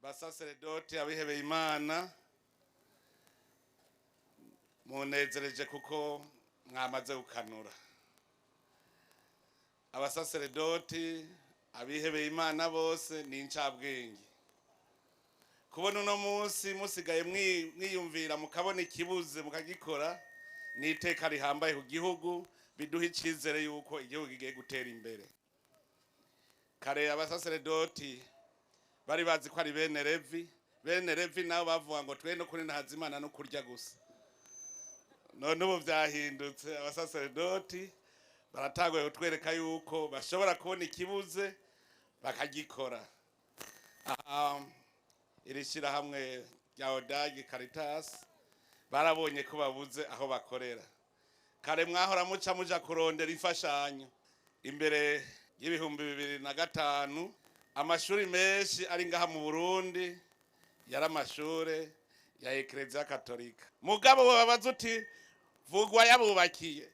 Basaseredoti, abihebeye Imana, munezereje kuko mwamaze gukanura. Abasaseredoti, abihebeye Imana bose ni incabwenge. Kubona uno munsi musigaye mwiyumvira, mukabona ikibuze mukagikora, ni iteka rihambaye ku gihugu, biduha icyizere yuko igihugu kigiye gutera imbere. Kare abasaseredoti bari bazi ko ari bene Levi. Bene Levi nabo bavuga ngo twe no kuri ntazimana no kurya gusa. None ubu byahindutse, abasaseredoti baratanguye kutwereka yuko bashobora kubona ikibuze bakagikora. Iri shyirahamwe rya ODAG Caritas barabonye ko babuze aho bakorera. Kare mwahora muca muja kurondera imfashanyo. Imbere y'2005, amashuri menshi ari ngaha mu Burundi yari amashure ya Ekereziya Katolika. Mugabo babaza uti vugwa yabubakiye,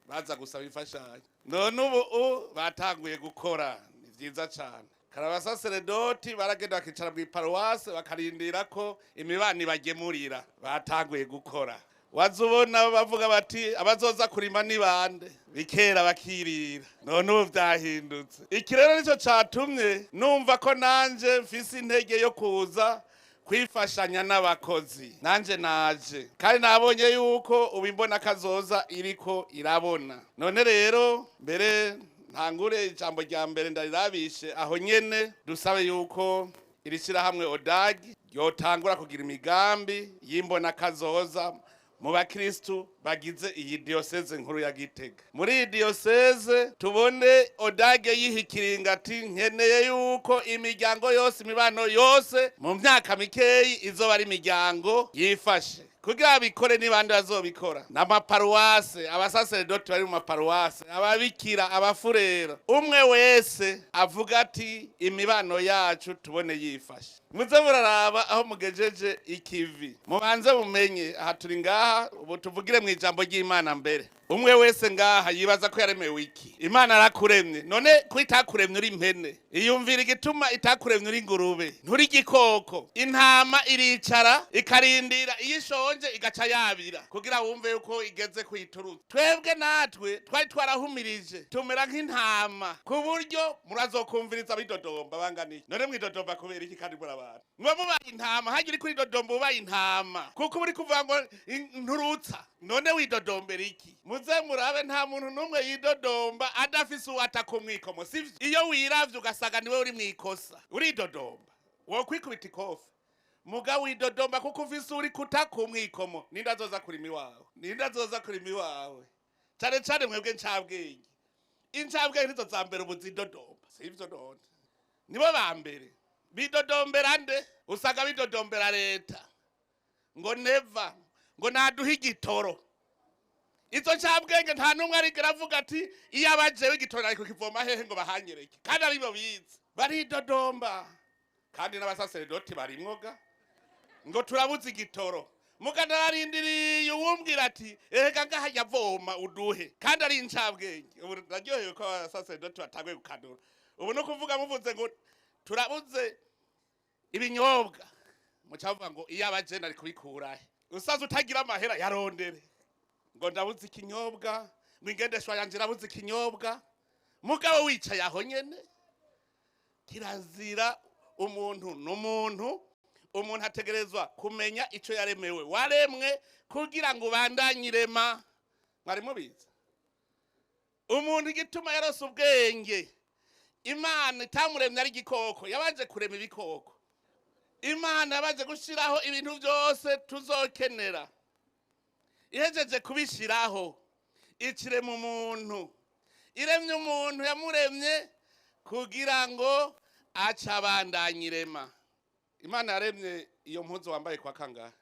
baza gusaba imfashanyo. None ubu batanguye gukora, ni vyiza cane. Kare abasaseredoti baragenda bakicara mw'iparuwase, bakarindira ko imibano bagemurira. Batanguye gukora. Waza ubona bavuga bati abazoza kurima ni bande, bikera bakirira. None ubu vyahindutse. Iki rero nico catumye numva ko nanje mfise intege yo kuza kwifashanya n'abakozi. Nanje naje, kandi nabonye yuko ubu imbona kazoza iriko irabona. None rero mbere ntangure ijambo rya mbere, ndarirabishe aho nyene, dusabe yuko iri shyirahamwe ODAG ryotangura kugira imigambi y'imbona kazoza mu bakristu bagize iyi diyoseze nkuru ya Gitega. Muri iyi diyoseze tubone ODAG yiha ikiringo ati nkeneye yuko imiryango yose, imibano yose, mu myaka mikeyi izoba ari imiryango yifashe. Kugira bikore, n'ibandi bazobikora n'amaparuwase, abasaseredoti bari mu maparuwase, ababikira, abafurera, umwe wese avuga ati imibano yacu tubone yifashe. Muze muraraba aho mugejeje ikivi, mubanze mumenye aha turi ngaha ubu tuvugire mu ijambo ry'Imana. Mbere umwe wese ngaha yibaza ko yaremewe iki? Imana arakuremye, none ko itakuremye uri impene, iyumvira igituma itakuremye uri ingurube? Nturi igikoko. Intama iricara ikarindira, iyo ishonje igaca yabira kugira wumve yuko igeze kuyiturutsa. Twebwe natwe twari twarahumirije, tumera nk'intama, ku buryo murazokumviriza bidodomba bangana iki. None mwidodomba kubera iki kandi muri abantu? Muba mubaye intama. Hajya uri kuridodomba ubaye intama, kuko uri kuvuga ngo nturutsa. None widodombera iki? Muze murabe, nta muntu n'umwe yidodomba adafise uwataka umwikomo, sivyo? Iyo wiravye ugasanga niwe uri mwikosa, uridodomba, wokwikubita ikofi. Muga widodomba kuko ufise uri kutaka umwikomo. Ninde azoza kurima iwawe? Ninde azoza kurima iwawe? Cane cane mwebwe ncabwenge. Incabwenge nizo za mbere ubu zidodomba, sivyo? None nibo ba mbere bidodombera nde? Usanga bidodombera leta ngo neva, ngo naduhe igitoro. Izo ncabwenge nta n'umwe arigera avuga ati iyo abajewe igitoro ariko kivoma hehe ngo bahanyereke, kandi aribo bize. Baridodomba, kandi n'abasaseredoti barimwoga ngo turabuze igitoro. Muga nararindiriye uwumbwira ati erega ngaha yavoma uduhe, kandi ari incabwenge. Ubu naryohewe ko abasaseredoti batanguye gukanura. Ubu no kuvuga muvuze ngo turabuze ibinyobwa, muca muvuga ngo iyo abajene ari kubikurahe? Usaza utagira amahera yarondere ngo ndabuze ikinyobwa, ngo ingendeshwa yanje irabuze ikinyobwa, mugabo wicaye aho nyene. Kirazira. Umuntu n'umuntu, umuntu ategerezwa kumenya ico yaremewe. Waremwe kugira ngo ubandanye irema. Mwari mubizi? Umuntu igituma yarose ubwenge, Imana itamuremye ari igikoko, yabanje kurema ibikoko. Imana yabanje gushiraho ibintu byose tuzokenera. Ihejeje kubishiraho, ikirema umuntu. Iremye umuntu, yamuremye kugira ngo ace abandanye irema. Imana yaremye iyo mpuzu wambaye kwa kangahe?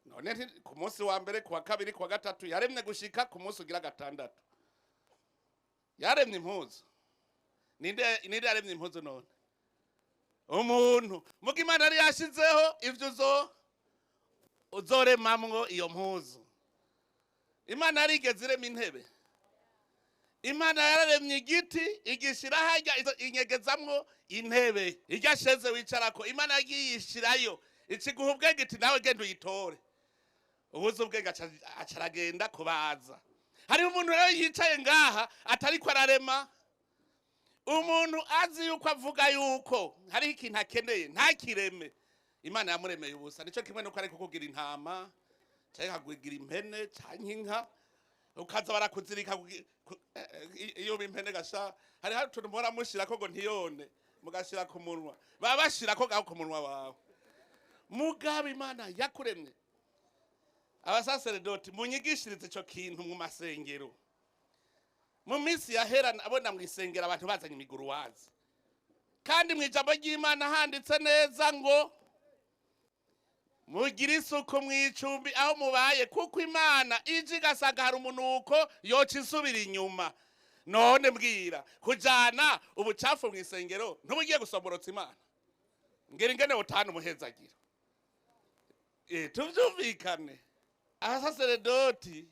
None ku munsi wa mbere, ku wa kabiri, ku wa gatatu, yaremye gushika ku munsi ugira gatandatu. Yaremye impuzu. Ninde yaremye impuzu? None umuntu. Muga Imana yari yashizeho ivyo uzoremamwo iyo mpuzu. Imana yarigeze irema intebe? Imana yararemye igiti igishira harya inyegezamwo intebe irya sheze wicarako. Imana yagiye yishirayo ikiguha ubwenge iti nawe genda uyitore. Ubuze ubwenge aca aragenda kubaza. Hariho umuntu rero yicaye ngaha atariko ararema. Umuntu azi yuko avuga yuko hariho ikintu akeneye ntakireme, Imana yamuremeye ubusa. Nico kimwe nuko ariko kugira intama canke akakugira impene canke inka, ukaza barakuzirika iyo uba impene gasha hariho utuntu muhora mushirako ngo ntiyone, mugashira ku munwa, baba bashirako ngaho ku munwa wawe. Mugabo Imana yakuremye. Abasaseredoti munyigishirize ico kintu mu masengero. Mu minsi yahera abona mw'isengero abantu bazanye imiguruwazi, kandi mw'ijambo ry'Imana handitse neza ngo mugire isuku mw'icumbi aho mubaye, kuko Imana ije igasanga hari umunuko yoca isubira inyuma. None mbwira, kujana ubucafu mw'isengero ntubugiye gusomborotsa Imana? Ngira ingene utanu umuhezagira. Tuvyumvikane. Abasaseredoti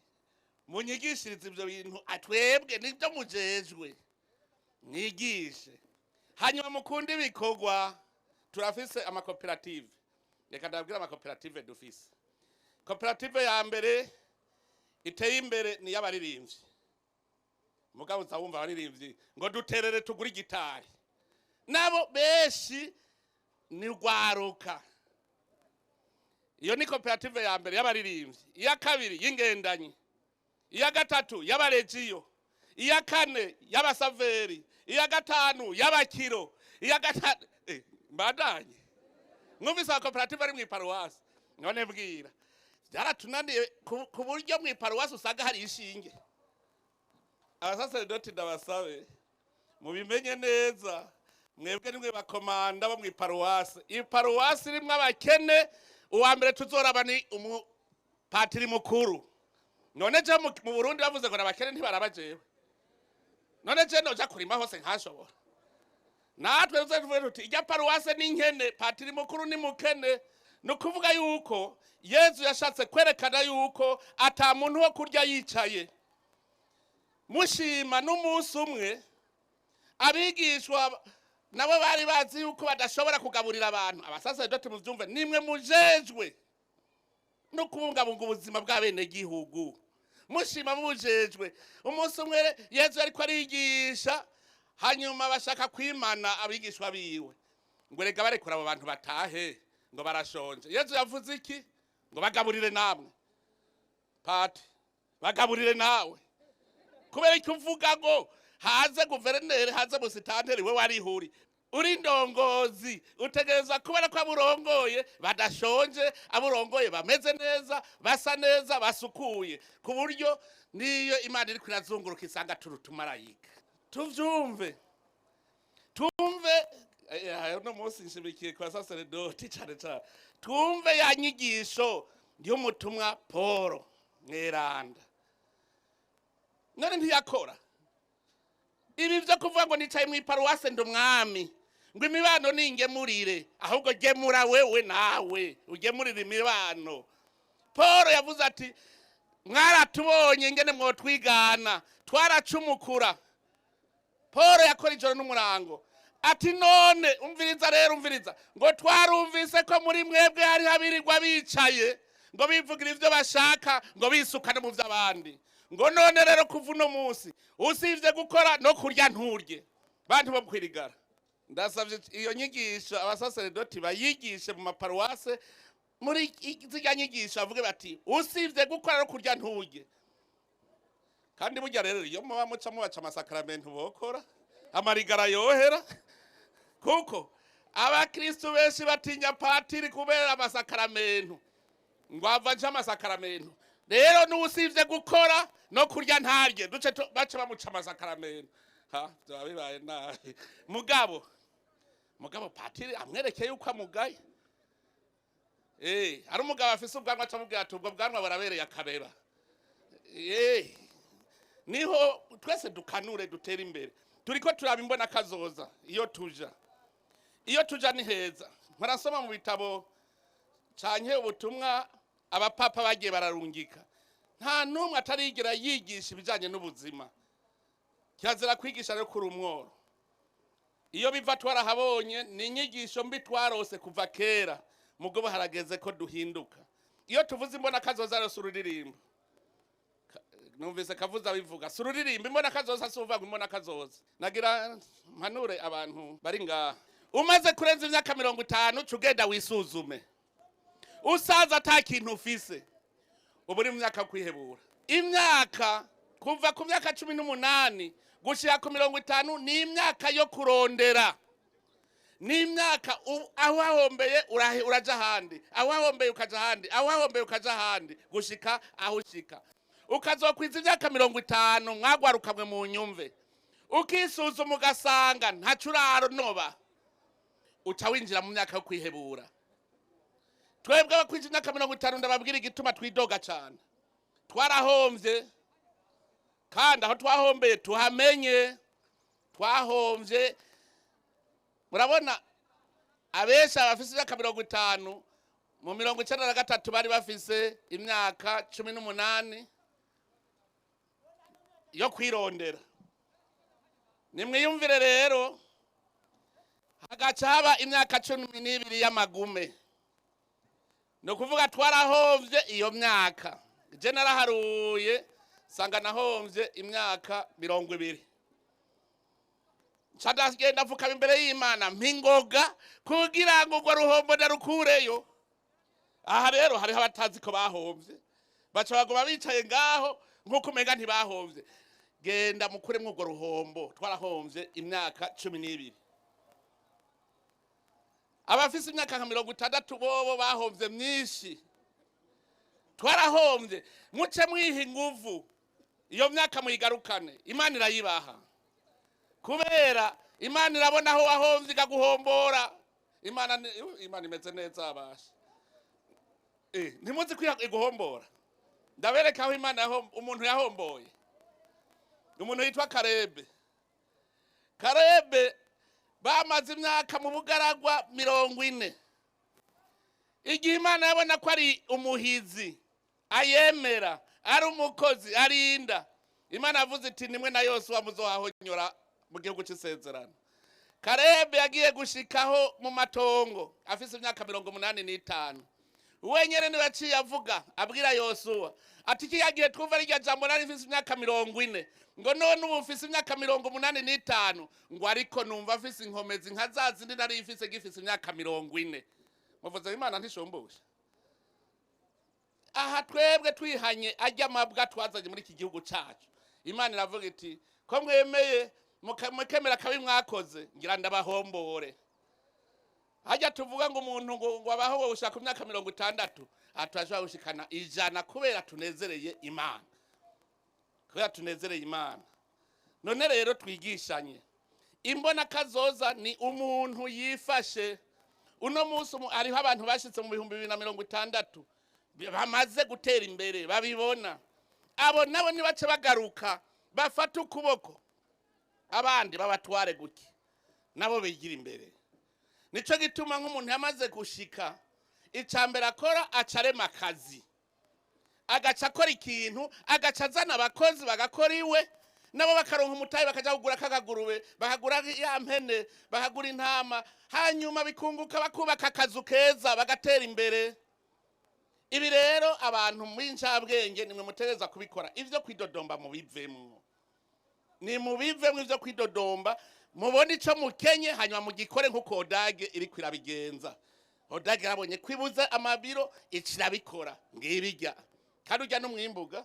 munyigishirize ivyo bintu, atwebwe nibyo mujejwe mwigishe. Hanyuma mukunde ibikorwa. Turafise amakoperative, reka ndababwire amakoperative dufise. Koperative ya mbere iteye imbere ni iy'abaririmbyi. Mugabo uza wumva abaririmbyi ngo duterere tugure igitari, nabo benshi ni rwaruka. Iyo ni koperative ya mbere y'abaririmbyi. Iya kabiri y'ingendanyi, iya gatatu y'abarejiyo, iya kane y'abasaveri, iya gatanu y'abakiro, iya gatanu mbandanye. Mwumvise amakoperative ari mw'iparuwasi. None mbwira, byaratunaniye ku buryo mw'iparuwasi usanga hari ishinge. Abasaseredoti ndabasabe mubimenye neza, mwebwe nimwe bakomanda bo mw'iparuwasi. Iparuwasi irimwo abakene, uwa mbere tuzoraba ni umupatiri mukuru. None je mu Burundi bavuze ngo nabakene ntibaraba jewe. None je noja kurima hose nkashobora? Natwe tuze tuvuge tuti irya paruwase ni nkene, patiri mukuru ni mukene. Ni ukuvuga yuko Yezu yashatse kwerekana yuko ata muntu wo kurya yicaye. Mushima n'umunsi umwe abigishwa nabo bari bazi yuko badashobora kugaburira abantu. Abasaseredoti muvyumve, nimwe mujejwe no kubungabunga ubuzima bw'abenegihugu. Mushima mujejwe. Umunsi umwe Yezu yariko arigisha, hanyuma bashaka kwimana abigishwa biwe ngo rega barekura abo bantu batahe, ngo barashonje. Yezu yavuze iki? Ngo bagaburire namwe. Pati, bagaburire nawe. Kubera icyo uvuga ngo haze guverineri, haze musitanteri, we warihuri uri ndongozi, utegerezwa kubera ko aburongoye badashonje, aburongoye bameze neza, basa neza, basukuye, ku buryo niyo Imana iriko irazunguruka isanga turutumarayika. Tuvyumve, tumve. Uno munsi nshimikiye kwa saseredoti cane cane. Twumve ya nyigisho y'umutumwa Paul mweranda. None ntiyakora ibi vyo kuvuga ngo nicaye mw'iparuwase ndi umwami, ngo imibano ningemurire. Ahubwo gemura wewe, nawe ugemurire imibano. Paul yavuze ati mwaratubonye ingene mwotwigana, twaracumukura. Paul yakora ijoro n'umurango. Ati none umviriza rero, umviriza, ngo twarumvise ko muri mwebwe hari abirirwa bicaye ngo bivugira ivyo bashaka, ngo bisukane mu vy'abandi. Ngo none rero kuva uno munsi usivye gukora no kurya nturye. Bantu bo kwirigara, ndasavye iyo nyigisho abasaseredoti bayigishe mu maparuwase. Muri zirya nyigisho bavuge bati usivye gukora no kurya nturye. Kandi burya rero iyo muba muca mubaca amasakaramentu bokora amarigara yohera, kuko abakristu benshi batinya patiri kubera amasakaramentu, ngo ava aje amasakaramentu. Rero n'usivye gukora no kurya ntarye, duce bace bamuca amasakaramentu. Ha byaba bibaye nabi. Mugabo patiri amwerekeye yuko amugaye. Hari umugabo afise ubwanwa acamubwira ati ubwo bwanwa burabereye akabeba. Niho twese dukanure dutere imbere. Turiko turaba imbona kazoza. Iyo tuja, iyo tuja ni heza. Murasoma mu bitabo canke ubutumwa abapapa bagiye bararungika, nta n'umwe atarigera yigisha ibijanye n'ubuzima. Kirazira kwigisha rero kuri umworo. Iyo biva twarahabonye, ni inyigisho mbi twarose kuva kera, mugabo harageze ko duhinduka. Iyo tuvuze imbona kazoza rero si ururirimbo. Numvise kavuza bivuga si ururirimbo. Imbona kazoza si uvuga ngo imbona kazoza. Nagira mpanure abantu bari ngaha: umaze kurenza imyaka 50, uca ugenda wisuzume. Usaza ata kintu ufise, ubu uri mu myaka yo kwihebura. Imyaka kuva ku myaka 18 gushika ku 50 ni imyaka yo kurondera, ni imyaka aho wahombeye uraja ahandi, aho wahombeye ukaja ahandi, aho wahombeye ukaja ahandi, gushika aho ushika ukazokwiza imyaka 50. Mwagwarukamwe mu nyumve, ukisuzuma ugasanga ntaco uranoba, uca winjira mu myaka yo kwihebura. Twebwe abakwije imyaka 50, ndababwira igituma twidoga cane: twarahomvye, kandi aho twahombeye tuhamenye. Twahomvye, murabona abenshi abafise imyaka 50 mu 93 bari bafise imyaka 18 yo kwirondera. Nimwiyumvire rero, hagaca haba imyaka 12 y'amagume. Ni ukuvuga twarahovye iyo myaka. Je naraharuye nsanga nahomvye imyaka 20. Nca ndagenda mfukama imbere y'Imana mpingoga kugira ngo urwo ruhombo ndarukureyo. Aha rero hariho abatazi ko bahomvye, baca baguma bicaye ngaho nk'uko umenga ntibahomvye. Genda mukuremwo urwo ruhombo. Twarahomvye imyaka 12. Abafise imyaka nka 60 bobo bahomvye myinshi. Twarahomvye, muce mwiha inguvu, iyo myaka muyigarukane. Imana irayibaha, kubera Imana irabona aho wahomvye ikaguhombora. Imana Imana imeze neza abasha. Ntimuzi ko iguhombora? Ndabereka aho Imana umuntu yahomboye, umuntu yitwa Karebe. Karebe bamaze imyaka mu bugaragwa 40. Igihe Imana yabona ko ari umuhizi, ayemera, ari umukozi arinda, Imana yavuze iti: "Nimwe na Yosuwa muzohahonyora mu gihugu c'isezerano." Karebe yagiye gushikaho mu matongo afise imyaka 85. Wenyene niwe yaciye avuga, abwira Yosuwa ati: "Kiriya gihe twumva rirya jambo nari mfise imyaka 40, ngo none ubu mfise imyaka 85, ngo ariko numva mfise inkomezi nka za zindi nari mfise gifise imyaka 40." Muvuze Imana ntishumbusha? Aha twebwe twihanye ajya amabwa twazanye muri iki gihugu cacu, Imana iravuga iti: "Ko mwemeye mukemera akabi mwakoze, ngira ndabahombore." Hajya tuvuga ngo umuntu ngo abaho wowe ushaka imyaka 60, aha turashobora gushikana 100 kubera tunezereye Imana, kubera tunezereye Imana. None rero twigishanye: imbona kazoza ni umuntu yifashe uno munsi. Hariho abantu bashitse mu 2060 bamaze gutera imbere, babibona. Abo nabo nibace bagaruka bafate ukuboko abandi, babatware guki nabo bigira imbere. Nico gituma nk'umuntu yamaze gushika, icambere akora acarema akazi, agaca akora ikintu, agaca azana abakozi bagakora iwe, nabo bakaronka umutahe, bakaja kugura kakagurube, bakagura ya mpene, bakagura intama, hanyuma bikunguka, bakubaka akazu keza, bagatera imbere. Ibi rero abantu mw'incabwenge nimwe mutegereza kubikora. Ivyo kwidodomba mubivemwo, ni mubivemwo ivyo kwidodomba. Mubone ico mukenye, hanyuma mugikore nk'uko Odage iriko irabigenza. Odage yarabonye ko ibuze amabiro, ica irabikora. Ngibirya kandi urya n'umwimbuga.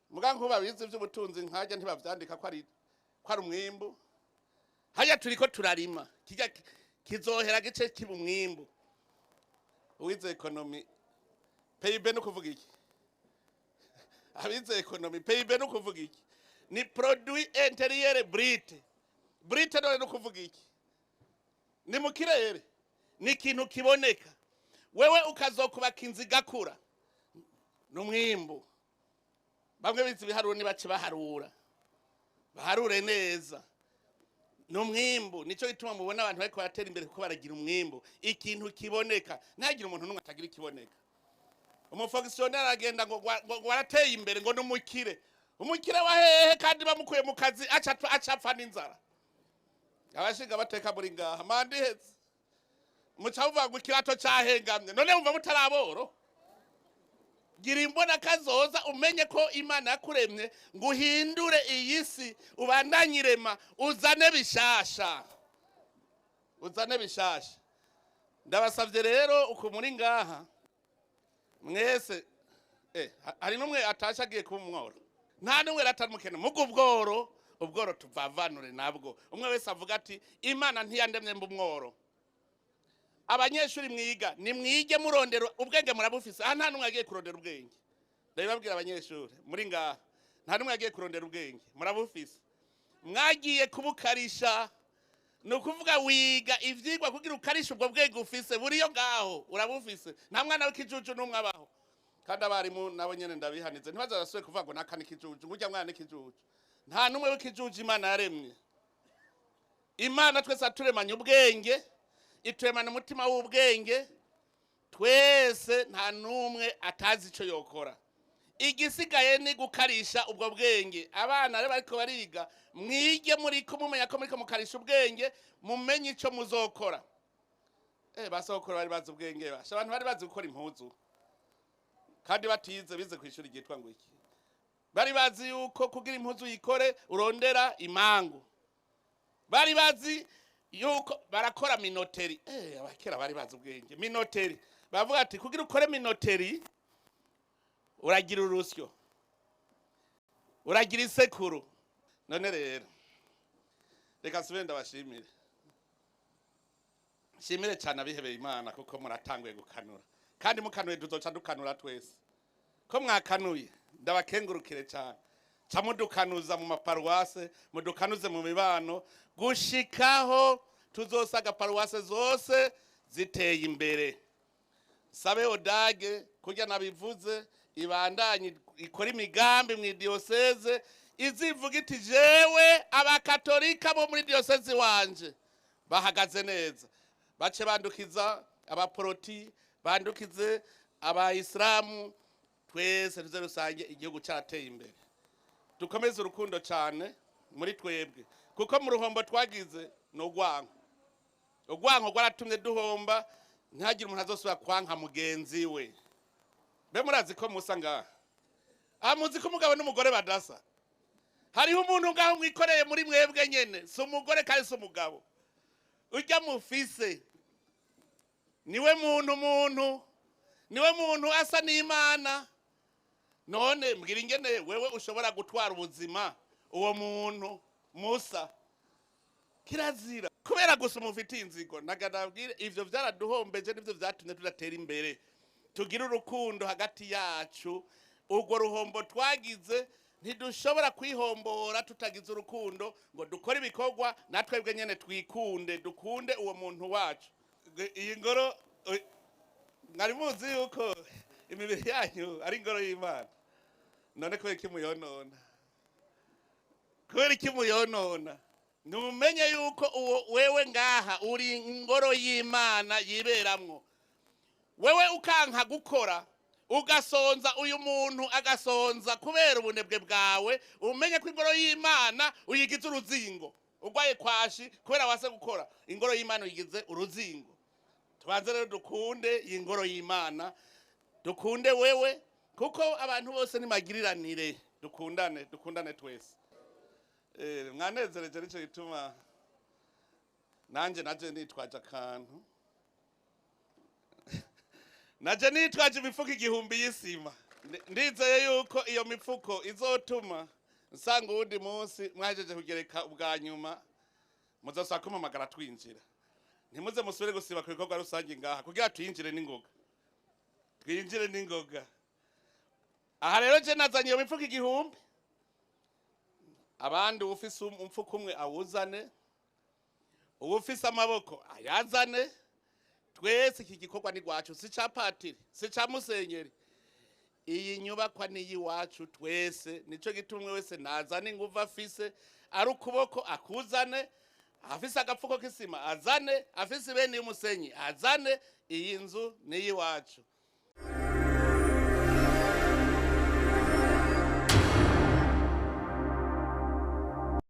Muga nkuba bize ivy'ubutunzi nkajya ntibavyandika ko ari umwimbu. Hajya turiko turarima kijya kizohera gice kiba umwimbu. Uwize économie, PIB no kuvuga iki? Abize économie, PIB no kuvuga iki? Ni produit intérieur brut. Brut none no kuvuga iki? Ni mu kirere, ni ikintu kiboneka. Wewe ukazokubaka inzu igakura, ni umwimbu. Bamwe bize ibiharuro nibace baharura, baharure neza, ni umwimbu. Nico gituma mubona abantu bariko baratera imbere, kuko baragira umwimbu, ikintu kiboneka. Ntihagire umuntu n'umwe atagira ikiboneka. Umufonctionnaire aragenda ngo warateye imbere, ngo n'umukire. Umukire wa hehe kandi bamukuye mu kazi acapfa n'inzara. Abashinga bateka muri ngaha manda iheze muca muvuga ngo ikirato cahengamye, none wumva mutaraboro. Gira imbona kazoza, umenye ko Imana yakuremye ngo uhindure iyi si, ubandanye irema, uzane bishasha, uzane bishasha. Ndabasavye rero uko muri ngaha mwese, hari n'umwe atashe agiye kuba umworo, nta n'umwe atari mukene muga ubworo, ubworo tuvavanure nabwo. Umwe wese avuga ati Imana ntiyandemye mba umworo. Abanyeshuri mwiga nimwige murondera ubwenge, murabufise. Aha nta n'umwe agiye kurondera ubwenge, ndabibabwira abanyeshuri muri ngaha, nta n'umwe agiye kurondera ubwenge, murabufise, mwagiye kubukarisha. Ni ukuvuga wiga ivyigwa kugira ukarishe ubwo bwenge ufise, buriyo ngaho urabufise. Nta mwana w'ikijuju n'umwe abaho. Kandi abarimu nabo nyene ndabihanize, ntibazasubire kuvuga ngo naka n'ikijuju, ngo urya mwana n'ikijuju. Nta n'umwe w'ikijuju Imana yaremye. Imana twese yaturemanye ubwenge, ituremana umutima w'ubwenge, twese nta n'umwe atazi ico yokora. Igisigaye ni gukarisha ubwo bwenge. Abana rero bariko bariga, mwige muriko mumenya ko muriko mukarisha ubwenge, mumenye ico muzokora. Basokora bari bazi ubwenge, basha abantu bari bazi gukora impuzu kandi batize, bize kw'ishuri ryitwa ngo iki. Bari bazi yuko kugira impuzu yikore urondera imangu. Bari bazi yuko barakora minoteri. Abakera bari bazi ubwenge. Minoteri bavuga ati kugira ukore minoteri uragira urusyo, uragira isekuru. None rero reka nsubire ndabashimire, nshimire cyane abihebeye Imana, kuko muratanguye gukanura, kandi mukanuye tuzoca dukanura twese. Ko mwakanuye ndabakengurukire cyane. Ca mudukanuza mu maparuwase, mudukanuze mu mibano, gushikaho tuzosaga paruwase zose ziteye imbere. Sabe odage kurya nabivuze, ibandanye ikora imigambi mu diyoseze, izivuga iti jewe abakatolika bo muri diyoseze wanje bahagaze neza, bace bandukiza abaporoti, bandukize abayisilamu, twese tuze rusange igihugu cyarateye imbere. Dukomeze urukundo cyane muri twebwe, kuko mu ruhombo twagize ni urwanko. Urwanko rwaratumye duhomba, ntihagire umuntu azosubira kwanka mugenzi we. Be murazi ko musa ngaha, aha muzi ko umugabo n'umugore badasa. Hariho umuntu ngaho mwikoreye muri mwebwe nyene, si umugore kandi si umugabo. Urya mufise niwe muntu, muntu niwe muntu asa n'Imana. None mbwira ingene wewe ushobora gutwara ubuzima uwo muntu musa. Kirazira kubera gusa umufitiye inzigo. Naganabwire ivyo vyaraduhombeje, nivyo vyatumye tudatera imbere. Tugira urukundo hagati yacu. Urwo ruhombo twagize ntidushobora kwihombora tutagize urukundo, ngo dukore ibikorwa natwebwe nyene twikunde, dukunde uwo muntu wacu. Iyi ngoro mwari muzi yuko imibiri yanyu ari ingoro y'Imana. None kubera iki muyonona? Kubera iki muyonona? Numenye yuko uwo wewe ngaha uri ingoro y'Imana yiberamwo. Wewe ukanka gukora, ugasonza, uyu muntu agasonza kubera ubunebwe bwawe, umenye ko ingoro y'Imana uyigize uruzingo. Urwaye kwashi kubera wase gukora, ingoro y'Imana uyigize uruzingo. Tubanze rero dukunde iyi ngoro y'Imana, dukunde wewe, kuko abantu bose nimagiriranire, dukundane, dukundane twese. Mwanezereje, nico gituma nanje naje nitwaje akantu, naje nitwaje imifuko 1000 y'isima. Ndizeye yuko iyo mifuko izotuma nsanga uwundi munsi mwahejeje kugereka ubwa nyuma, muzosaba kumpamagara twinjira. Ntimuze musubire gusiba ku bikorwa rusange ngaha kugira twinjire n'ingoga, twinjire n'ingoga. Aha rero je nazanye iyo mifuko 1000, abandi ufise umfuko umwe awuzane, uwufise amaboko ayazane. Twese iki gikorwa ni gwacu, si ca patiri, si ca musenyeri. Iyi nyubakwa ni iwacu twese. Nico gituma umwe wese nazane inguvu afise, ari ukuboko akuzane, afise agapfuko k'isima azane, afise ibeni y'umusenyi azane. Iyi nzu ni iwacu.